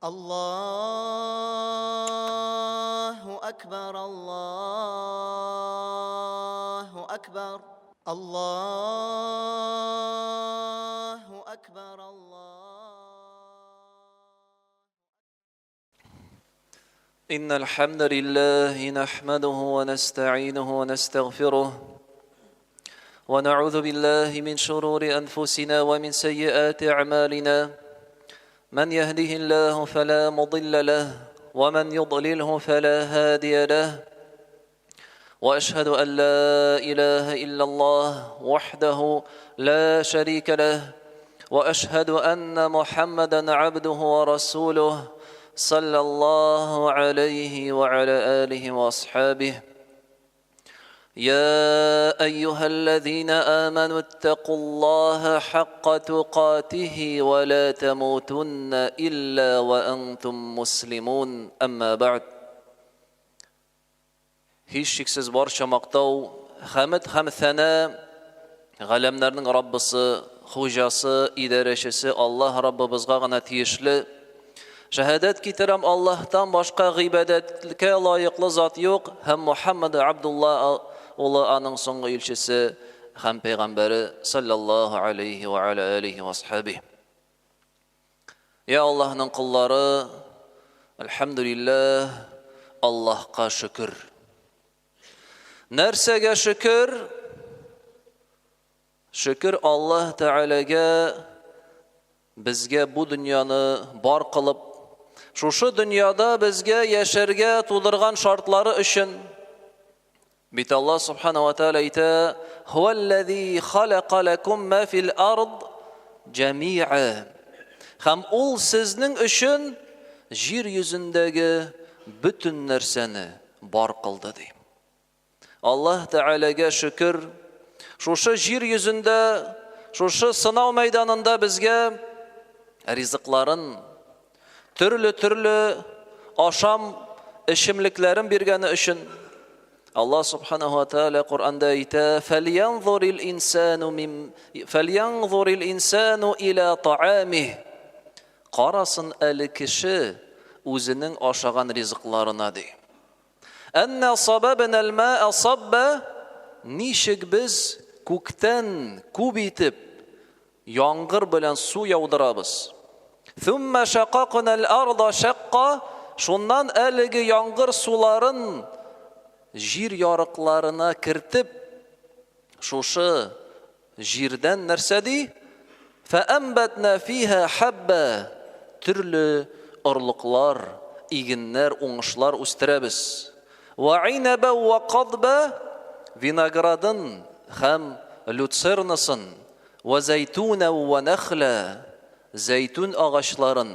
Аллаһу әкбәр, Аллаһу әкбәр, Аллаһу әкбәр, Аллаһу. إن الحمد لله نحمده ونستعينه ونستغفره ونعوذ بالله من شرور أنفسنا ومن سيئات أعمالنا من يهده الله فلا مضل له ومن يضلله فلا هادي له واشهد ان لا اله الا الله وحده لا شريك له واشهد ان محمدا عبده ورسوله صلى الله عليه وعلى اله واصحابه يا ايها الذين امنوا اتقوا الله حق تقاته ولا تموتن الا وانتم مسلمون اما بعد Һичшиксез барча мактау, хәмед һәм сәна галәмнәрнең Раббысы, Хуҗасы, идарәчесе Аллаһ Раббыбызга гына тиешле. Шәһадәт китерәм, Аллаһтан башка гыйбадәткә лаеклы зат юк һәм Мухаммад Абдулла улы аның соңгы илчесе һәм пәйгамбәре саллаллаһу алейхи ва аля алихи ва асхабихи. Я Аллаһның коллары, әлхәмдүлилләһ, Аллаһка шөкер. Нәрсәгә шөкер? Шөкер Аллаһ Тәгаләгә безгә бу дөньяны бар кылып, шушы дөньяда безгә яшәргә тудырган шартлары өчен. Бит Аллаһ Субхана ва Тааля әйтә: "Хуаллази халака лакум ма фил ард җамиа". Һәм ул сезнең өчен җир йөзендәге бөтен нәрсәне бар кылды ди. Аллаһ Тәгаләгә шөкер, шушы җир йөзендә, шушы сынау мәйданында безгә ризыкларын, төрле-төрле ашам эчемлекләрен биргәне өчен Аллаһ субханаху ва тааля Коръәндә әйтә: "Фәльянзурил инсану мим фәльянзурил инсану иля таамих". Карасын әле кеше үзенең ашаган ризыкларына ди. Әнна сабабнал маа сабба ничек без күктән күп итеп Яңгыр белән су яудырабыз. Thumma shaqaqna al-arda shaqqa, шуннан әлеге яңгыр суларын җир ярыкларына кертеп, шушы җирдән нәрсә ди? Фәәмбәтнә фиһа хәббә, төрле орлыклар, игеннәр, уңышлар үстерәбез. Вә инәбә вә кадбә, виноградын һәм люцернасын, Вә зәйтүнәү вә нәхлә, зәйтүн агачларын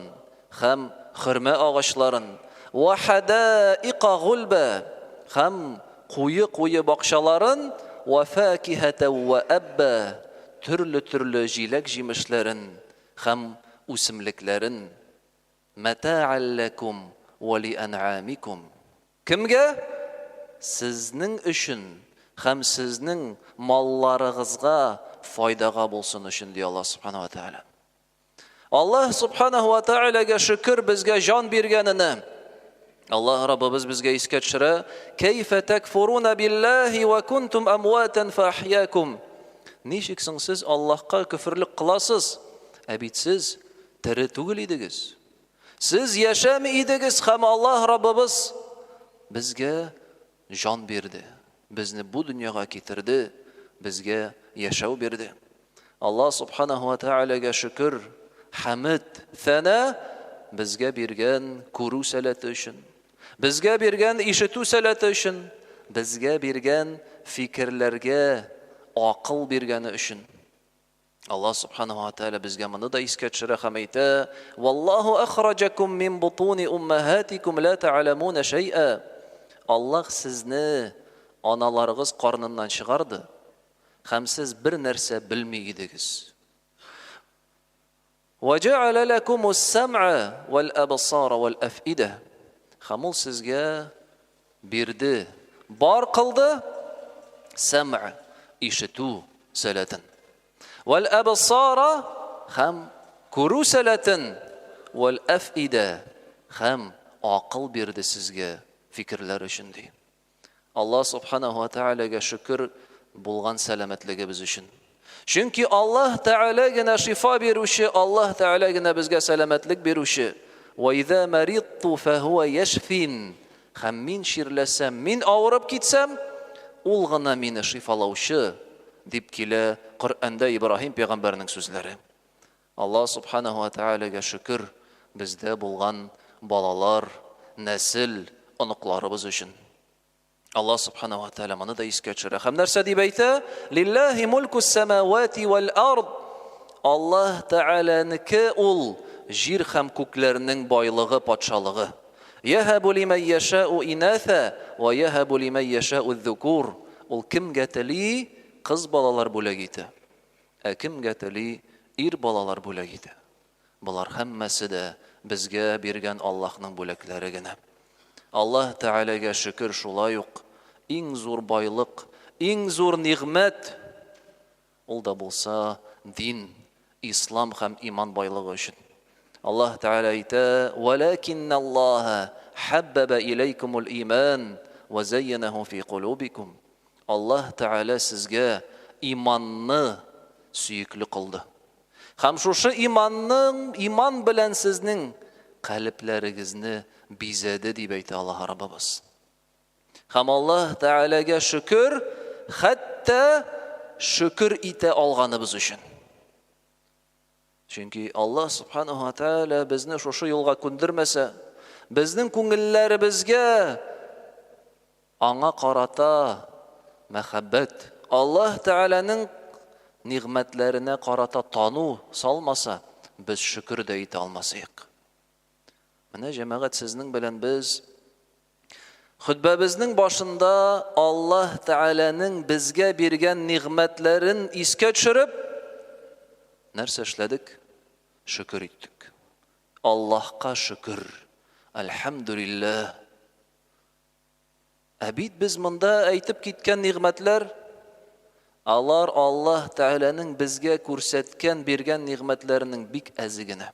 һәм хөрмә агачларын, вә хәдәикә гульбә, һәм куе-куе бакчаларын, вә фәкиһәтәү вә әббә, төрле-төрле җиләк-җимешләрен һәм үсемлекләрен. Мәтәәл ләкүм вә лиәнъамикүм. Кемгә? Сезнең өчен һәм сезнең малларыгызга файдага булсын өчен, ди Аллаһ Субханаһу ва Тәгалә. Аллаһ Субханаһу ва Тәгаләгә шөкер безгә җан биргәненә. Аллаһ Раббыбыз безгә искә төшерә: "Кәйфә такфуруна биллаһи ва кунтум амватан фахьякум". Ничек соң сез Аллаһка көферлек кыласыз? Ә бит сез тере түгел идегез. Сез яшәми идегез һәм Аллаһ Раббыбыз безгә җан бирде. Безне бу дөньяга китерде, безгә яшәү бирде. Аллаһ Субханаху ва Тәгаләгә шөкер, хәмед, сәна безгә биргән күрү сәләте өчен, безгә биргән ишетү сәләте өчен, безгә биргән фикерләргә акыл биргәне өчен. Аллаһ Субханаһу ва Тааля безгә моны да искә төшерә һәм әйтә: "Валлаһу ахраҗакум мин бутуни уммахатикум ла та'ламуна шәй'a". Аллаһ сезне аналарыгыз карныннан чыгарды һәм сез бер нәрсә белми идегез. Ва җәгәлә ләкумус сәм'ә вәл әбсара вәл әфидә. Һәм ул сезгә бирде, бар кылды сәм'ә, ишетү сәләтен. Вәл әбсара һәм күрү сәләтен, вәл әфидә Һәм акыл бирде сезгә фикерләр өчен, ди. Аллаһ Субханаһу ва Тәгаләгә шөкер булган сәламәтлегебез өчен. Чөнки Аллаһ Тәгалә генә шифа бирүче, Аллаһ Тәгалә генә безгә сәламәтлек бирүче. Ва иза маридту фахуа яшфин. Һәм мин чирләсәм, мин авырып китсәм, ул гына мине шифалаучы, дип килә Коръәндә Ибраһим пәйгамбәрнең сүзләре. Аллаһ Субханаһу ва Тәгаләгә шөкер бездә булган балалар, нәсел, оныкларыбыз өчен. Аллаһ Субханаһу ва Тәгалә моны да искә төшерә. Һәм нәрсә дип әйтә? Лиллаһи мулкус самавати вәл ард. Аллаһ Тәгаләнеке ул җир һәм күкләрнең байлыгы, патшалыгы. Яһабу лимән яшәу инәсә ва яһабу лимән яшәу зукур. Ул кемгә тели, кыз балалар бүләк итә. Ә кемгә тели, ир балалар бүләк итә. Болар һәммәсе дә безгә биргән Аллаһның бүләкләре генә. Аллаһ Тәгаләгә шөкер шулай ук иң зур байлык, иң зур нигъмәт, ул да булса дин, ислам һәм иман байлыгы өчен. Аллаһ Тәгалә әйтә, Вәләкинналлаһа хәббәбә иләйкумул иман вә зәййәнәһу фи кулубикум. Аллаһ Тәгалә сезгә иманны сөекле кылды. Һәм шушы иманның, иман белән сезнең калебләрегезне бизәде, дип әйтә Аллаһ Раббыбыз. Һәм Аллаһ Тәгаләгә шөкер, хәтта шөкер итә алганыбыз өчен. Чөнки Аллаһ Субханаһу ва Тааля безне шушы юлга күндермәсә, безнең күңелләребезгә аңа карата мәхәббәт, Аллаһ Тәгаләнең нигъмәтләренә карата тану салмаса, без шөкер дә итә алмасыек. Менә җәмәгать сезнең белән без хөтбәбезнең башында Аллаһ Тәгаләнең безгә биргән нигъмәтләрен искә төшереп, нәрсә эшләдек? Шөкер иттек. Аллаһка шөкер. Әлхәмдүлилләһ. Ә бит без монда әйтеп киткән нигъмәтләр, алар Аллаһ Тәгаләнең безгә күрсәткән, биргән нигъмәтләренең бик әзе генә.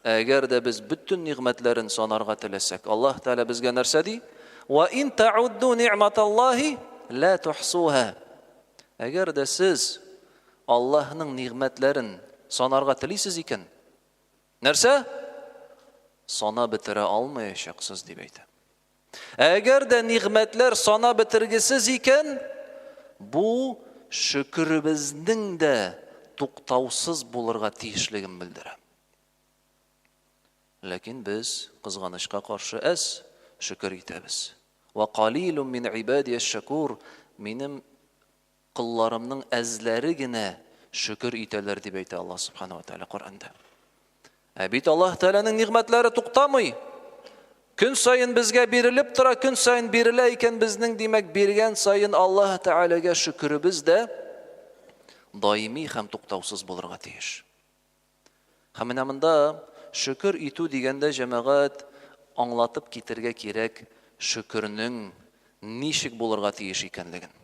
Әгәр дә без бөтен нигъмәтләрен санарга теләсәк, Аллаһ Тәгалә безгә нәрсә ди? Ва ин таудду ни'маталлаһи ла тухсуха. Әгәр дә сез Аллаһның нигъмәтләрен санарга телисез икән, нәрсә? Сана бетерә алмаячаксыз дип әйтә. Әгәр дә нигъмәтләр сана бетергесез икән, бу шөкеребезнең дә туктаусыз булырга тиешлеген белдерә. Ләкин без, кызганычка каршы, әз шөкер итәбез. Ва калилун мин ибадияш шакур, минем Колларымның әзләре генә шөкер итәләр, дип әйтә Аллаһ Субхану ва Тәгалә Коръәндә. Ә бит Аллаһ Тәгаләнең нигъмәтләре туктамый. Көн саен безгә бирелеп тора, көн саен бирелә икән безнең, димәк, биргән саен Аллаһ Тәгаләгә шөкеребез дә даими һәм туктаусыз булырга тиеш. Һәм менә монда шөкер итү дигәндә, җәмәгать, аңлатып китергә кирәк шөкернең ничек булырга тиеш икәнлеген.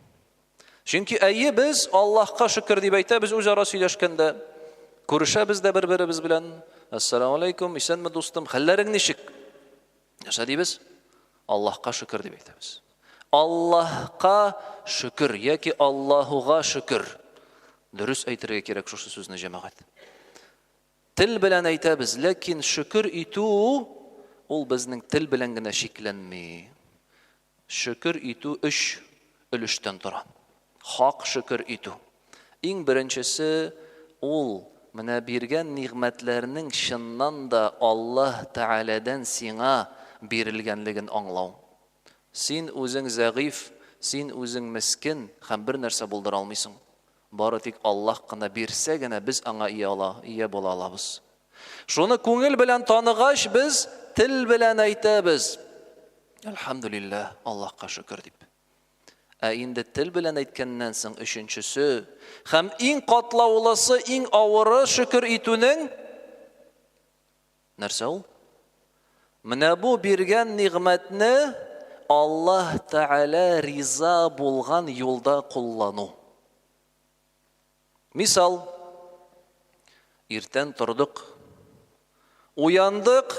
Чөнки әйе, без Аллаһка шөкер дип әйтәбез үзара сөйләшкәндә. Күрешәбез дә бер-беребез белән. Ассаламу алейкум, исәнме дустым, хәлләрең ничек? Нәрсә дибез? Аллаһка шөкер дип әйтәбез. Аллаһка шөкер яки Аллаһуга шөкер. Дөрес әйтергә кирәк шушы сүзне, җәмәгать. Тел белән әйтәбез, ләкин шөкер итү ул безнең тел белән генә чикләнми. Шөкер итү өч өлештән тора. Хак шөкер итү. Иң беренчесе ул менә биргән нигъмәтләрнең чыннан да Аллаһ Тәгаләдән сиңа бирелгәнлеген аңлау. Син үзең зәгыйфь, син үзең мескен һәм бер нәрсә булдыра алмыйсың. Бары тик Аллаһ кына бирсә генә без аңа ия ала, ия була алабыз. Шуны күңел белән таныгач, без тел белән әйтәбез. Әлхәмдүлилләһ, Аллаһка шөкер дип. Ә инде тел белән әйткәннән соң өченчесе һәм иң катлаулысы, иң авыры шөкер итүнең нәрсә ул? Менә бу биргән нигъмәтне Аллаһ Тәгалә риза булган юлда куллану. Мисал, иртән тордык, уяндык,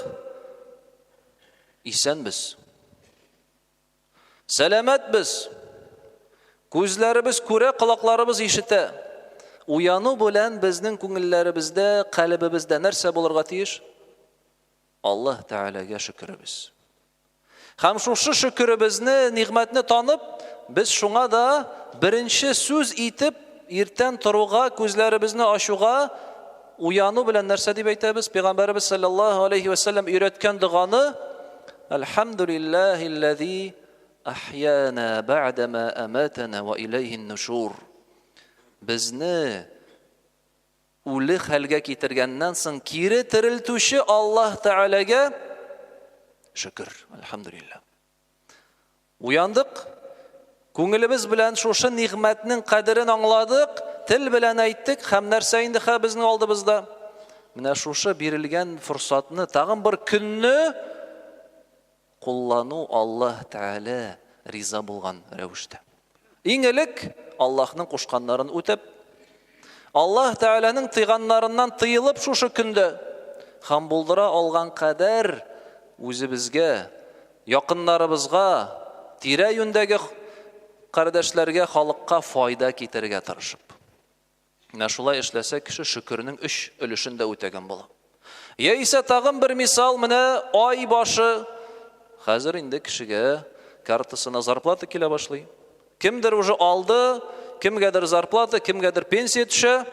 Исәнбез. Сәламәтбез. Күзләребез күрә, колакларыбыз ишетә. Уяну белән безнең күңелләребездә, калебебездә нәрсә булырга тиеш? Аллаһ Тәгаләгә шөкеребез. Һәм шушы шөкеребезне, нигъмәтне танып, без шуңа да беренче сүз итеп, иртән торуга, күзләребезне ачуга, уяну белән нәрсә дип әйтәбез? Пәйгамбәребез саллаллаһу алейхи ва сәлләм өйрәткән доганы Әлхәмдүлиллаһилләзи ахьяна бәгъдәмә аматана ва иләйһин нушур. Безне үле хәлгә китергәннән соң кире терелтүче Аллаһ Тәгаләгә шөкер, әлхәмдүлилләһ. Уяндык, күңелебез белән шушы нигъмәтнең кадерен аңладык, тел белән әйттек һәм нәрсә инде хә безнең алдыбызда? Менә шушы бирелгән форсатны тагын бер көнне куллану Аллаһ Тәгалә риза булган рәвештә. Иң элек Аллаһның кушканнарын үтәп, Аллаһ Тәгаләнең тыйганнарыннан тыелып шушы көндә һәм булдыра алган кадәр үзебезгә, якыннарыбызга, тирә-юньдәге кардәшләргә, халыкка файда китерергә тырышып. Менә шулай эшләсә, кеше шөкернең өч өлешен дә үтәгән була. Яисә тагын бер мисал, менә ай башы. Хәзер инде кешегә картасына зарплата килә башлый. Кемдер уже алды, кемгәдер зарплата, кемгәдер пенсия төшә.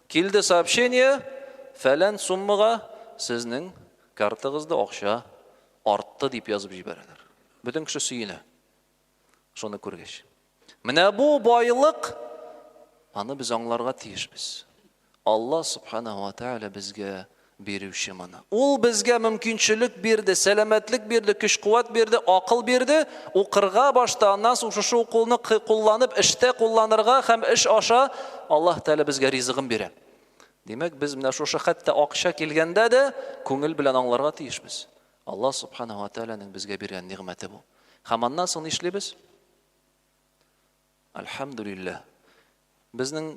Килде сообщение, фәлән суммага сезнең картагызда акча артты дип язып җибәрәләр. Бөтен кеше сөенә. Шуны күргәч. Менә бу байлык, аны без аңларга тиешбез. Алла субханаһу ва тааля безгә бирүче моны. Ул безгә мөмкинчелек бирде, сәламәтлек бирде, көч-куәт бирде, акыл бирде, укырга башта, аннан соң шушы укуны кулланып, эштә кулланырга һәм эш аша Аллаһ Тәгалә безгә ризыгын бирә. Димәк, без менә шушы хәтта акча килгәндә дә күңел белән аңларга тиешбез. Аллаһ субханаһу ва тааляның безгә биргән нигъмәте бу. Һәм аннан соң нишлибез? Альхамдулилләһ. Безнең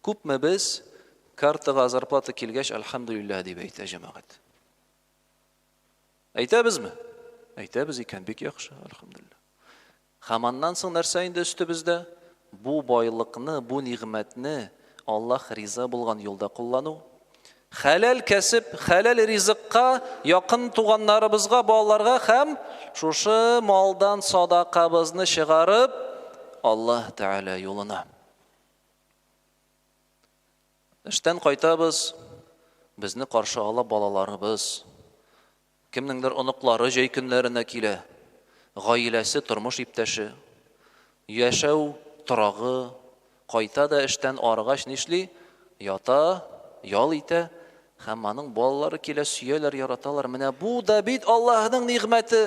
күпме без картага зарплата килгәч, альхамдулилләһ дип әйтә җәмәгать. Әйтәбезме? Әйтәбез икән, бик яхшы, альхамдулилләһ. Һәм аннан соң нәрсә инде өстебездә? Бу байлыкны, бу нигъмәтне Аллаһ риза булган юлда куллану. Хәләл кәсеп, хәләл ризыкка, якын туганнарыбызга, балаларга һәм шушы малдан садакабызны чыгарып, Аллаһ Тәгалә юлына. Эштән кайтабыз, безне каршы ала балаларыбыз. Кемнеңдер оныклары җәй көннәренә килә, гаиләсе, тормыш иптәше, яшәү торагы, кайта да эштән арыгач нишли? Ята, ял итә һәм аның балалары килә, сөяләр, яраталар. Менә бу да бит Аллаһның нигъмәте.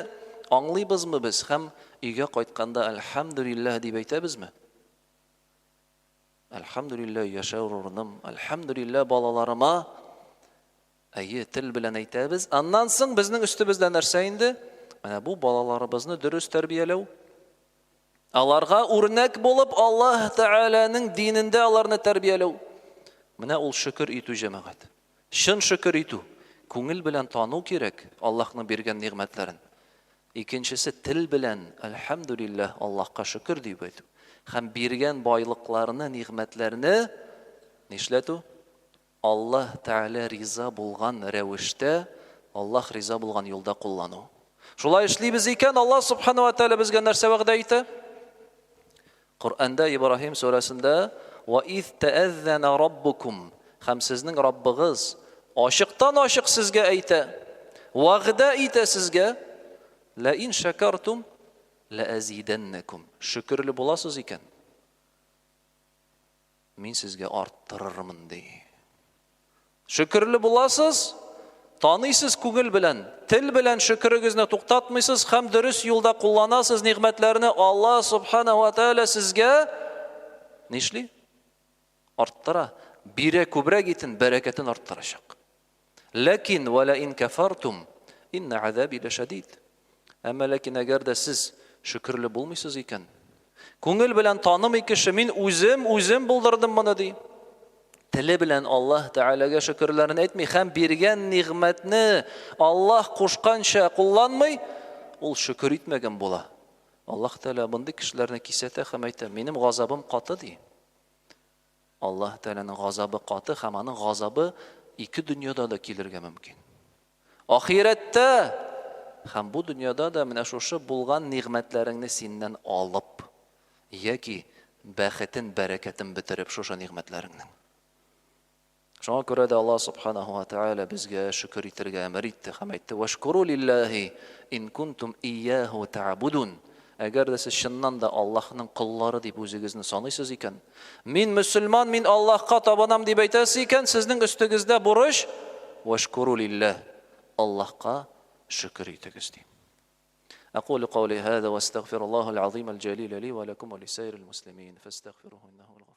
Аңлыйбызмы без һәм өйгә кайтканда әлхәмдүлилләһ дип әйтәбезме? Әлхәмдүлилләһ, яшәү урыным, әлхәмдүлилләһ, балаларыма. Әйе, тел белән әйтәбез. Аннан соң безнең өстебездә нәрсә инде? Менә бу балаларыбызны дөрес тәрбияләү. Аларга үрнәк булып Аллаһ Тәгаләнең динендә аларны тәрбияләү. Менә ул шөкер итү җәмәгать. Чын шөкер итү. Күңел белән тану кирәк Аллаһның биргән нигъмәтләрен. Икенчесе тел белән әлхәмдүлилләһ Аллаһка шөкер дип әйтү. Һәм биргән байлыкларны, нигъмәтләрне нишләтү? Аллаһ Тәгалә риза булган рәвештә, Аллаһ риза булган юлда куллану. Шулай эшлибез икән, Аллаһ Субхану ва Тәгалә безгә нәрсә вәгъдә итә? Коръәндә Ибраһим сүрәсендә Ва из тәәззәнә раббукум һәм сезнең Раббыгыз ачыктан-ачык сезгә әйтә, вәгъдә итә сезгә, Лә ин шәкәртум лә әзидәннәкум. Шөкерле буласыз икән, Мин сезгә арттырырмын, ди. Шөкерле буласыз, таныйсыз күңел белән, тел белән шөкерегезне туктатмыйсыз һәм дөрес юлда кулланасыз нигъмәтләрне Аллаһ субханаһу ва тааля сезгә нишли? Арттыра. Бирә күбрәк итен, бәрәкәтен арттырачак. Ләкин ва ла ин кафартум инна азаби лашадид. Әмма ләкин әгәр дә сез шөкерле булмыйсыз икән, күңел белән танымый кеше, мин үзем, үзем булдырдым моны ди. теле белән Аллаһ Тәгаләгә шөкерләрен әйтми һәм биргән нигъмәтне Аллаһ кушканча кулланмый, ул шөкер итмәгән була. Аллаһ Тәгалә мондый кешеләрне кисәтә һәм әйтә, минем газабым каты ди. Аллаһ Тәгаләнең газабы каты һәм аның газабы ике дөньяда да килергә мөмкин. Ахирәттә һәм бу дөньяда да менә шушы булган нигъмәтләреңне синнән алып, яки бәхетен, бәрәкәтен бетереп шушы нигъмәтләреңнең. Шуңа күрә дә Аллаһ субханаһу ва тааля безгә шөкер итәргә әмер итте һәм әйтте: "Вашкуру лиллаһи ин кунтум ияһу та'будун." Әгәр дә сез чыннан да Аллаһның коллары дип үзегезне саныйсыз икән, мин мөселман, мин Аллаһка табынам дип әйтәсез икән, сезнең өстегездә бурыч вашкуру лиллаһ, Аллаһка шөкер итегез ди. أقول قولي هذا واستغفر الله العظيم الجليل لي ولكم ولسائر المسلمين فاستغفروه إنه الغفور.